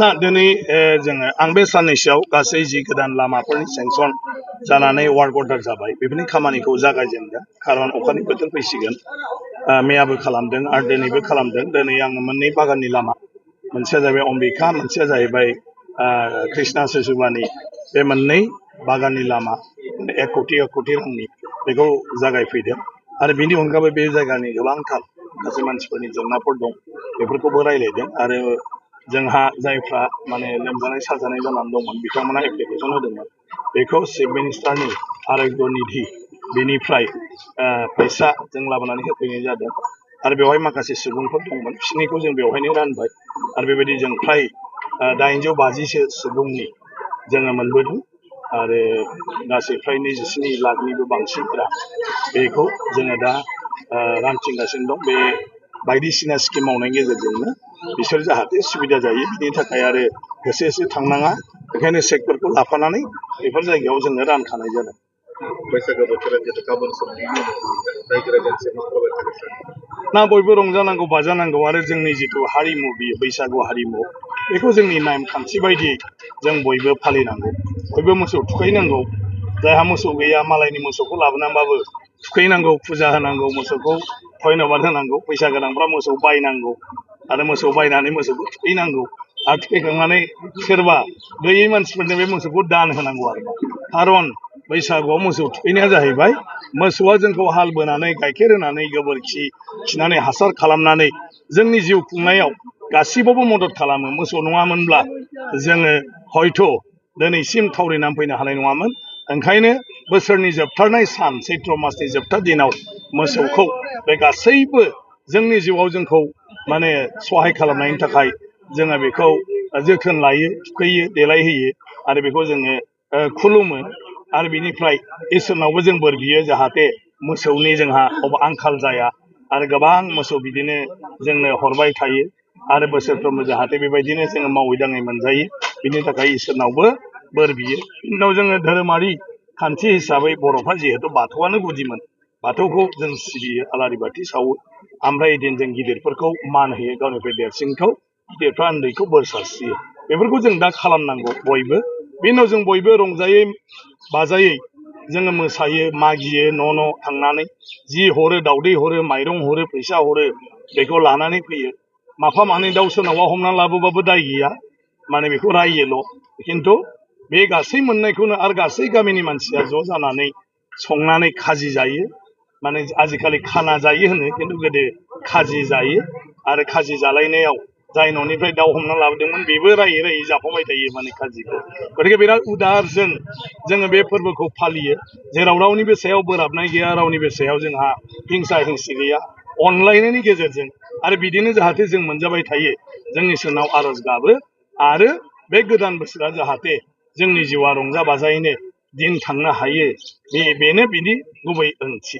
ना दिनै जोङो आं बे साननैसोआव गासै जि गोदान लामाफोरनि सेंसन जानानै वार्क अर्डार जाबाय बेफोरनि खामानिखौ जागायजेनदों खारन अखानि बोथोर फैसिगोन मैयाबो खालामदों आरो दिनैबो खालामदों दिनै आङो मोननै बागाननि लामा मोनसेया जाहैबाय अम्बिका मोनसेया जाहैबाय कृष्णा सेसुबानि बे मोननै बागाननि लामा 1 कोटि रांनि बेखौ जागायफैदों आरो बेनि अनगायैबो बे जायगानि गोबांथार माखासे मानसिफोरनि जेंनाफोर दं बेफोरखौबो रायलायदों आरो जोंहा जायफ्रा माने लोमजानाय साजानाय जानानै दंमोन बिथांमोना एप्लिकेसन होदोंमोन बेखौ चिफ मिनिस्टारनि आरोग्य निधि बेनिफ्राय फैसा जों लाबोनानै होफैनाय जादों आरो बेवहाय माखासे सुबुंफोर दंमोन बिसोरनिखौ जों बेवहायनो रानबाय आरो बेबायदि जों फ्राय 850सो सुबुंनि जोङो मोनबोदों आरो गासै फ्राय 27 लाखनिबो बांसिनफोरा बेखौ जोङो दा रानथिंगासिनो दं बे बायदिसिना स्किम मावनायनि गेजेरजोंनो बिसोर जाहाथे सुबिदा जायो बिनि थाखाय आरो होसो होसो थांनाङा बेखायनो सेक्टरखौ लाफानानै बेफोर जायगायाव जोङो रानखानाय जादों बैसागो बोथोरा जिहेतु गाबोन समनिनो रायजो राजानिसिम ना बयबो रंजानांगौ बाजानांगौ आरो जोंनि जिथु हारिमु बियो बैसागु हारिमु बेखौ जोंनि नेमखान्थि बायदियै जों बयबो फालिनांगौ बयबो मोसौ थुखैनांगौ जायहा मोसौ गैया मालायनि मोसौखौ लाबोनानैबाबो थुखैनांगौ फुजा होनांगौ मोसौखौ धन्यबाद होनांगौ फैसा गोनांफ्रा मोसौ बायनांगौ आरो मोसौ बायनानै मोसौखौ थुखैनांगौ आरो थुखैखांनानै सोरबा गैयै मानसिफोरनो बे मोसौखौ दान होनांगौ आरो खारन बैसागुआव मोसौ थुखैनाया जाहैबाय मोसौआ जोंखौ हाल बोनानै गाइखेर होनानै गोबोरखि खिनानै हासार खालामनानै जोंनि जिउ खुंनायाव गासिबावबो मदद खालामो मोसौ नङामोनब्ला जोङो हयथ' दिनैसिम थावरिनानै फैनो हानाय नङामोन ओंखायनो बोसोरनि जोबथारनाय सान चैत्र मासनि जोबथा दिनाव मोसौखौ बे गासैबो जोंनि जिउआव जोंखौ माने सहाय खालामनायनि थाखाय जोङो बेखौ जोथोन लायो थुखैयो देलायहोयो आरो बेखौ जोङो खुलुमो आरो बिनिफ्राय इसोरनावबो जों बोर बियो जाहाथे मोसौनि जोंहा आंखाल जाया आरो गोबां मोसौ बिदिनो जोंनो हरबाय थायो आरो बोसोरफ्रोमबो जाहाथे बेबायदिनो जोङो मावै दाङै मोनजायो बिनि थाखाय इसोरनावबो बोर बियो बिनि उनाव जोङो धोरोमारि खान्थि हिसाबै बर'फ्रा जिहेतु बाथौआनो गुदिमोन बाथौखौ जों सिबियो आलारि बाथि सावो ओमफ्राय दिन जों गिदिरफोरखौ मान होयो गावनिफ्राय देरसिनखौ गिदिरफ्रा उन्दैखौ बोर सारस्रियो बेफोरखौ जों दा खालामनांगौ बयबो बेनि उनाव जों बयबो रंजायै बाजायै जोङो मोसायो मागियो न' थांनानै जि हरो दावदै हरो माइरं हरो फैसा हरो बेखौ लानानै फैयो माफा मानै दाउ सोरनावबा हमना लाबोबाबो दाय गैया माने बेखौ रायोल' खिन्थु बे गासै मोननायखौनो आरो गासै गामिनि मानसिया ज' जानानै संनानै खाजि जायो माने आजिखालि खाना जायो होनो खिन्थु गोदो खाजि जायो आरो खाजि जालायनायाव जाय न'निफ्राय दाउ हमना लाबोदोंमोन बेबो रायै रायै जाफाबाय थायो माने खाजिखौ गतिके बिराद उदारजों जोङो बे फोरबोखौ फालियो जेराव रावनिबो सायाव बोराबनाय गैया रावनिबो सायाव जोंहा हिंसा हिंसि गैया अनलायनायनि गेजेरजों आरो बिदिनो जाहाथे जों मोनजाबाय थायो जों इसोरनाव आरज गाबो आरो बे गोदान बोसोरा जाहाथे जोंनि जिउआ रंजा बाजायैनो दिन थांनो हायो बेनो बिनि गुबै ओंथि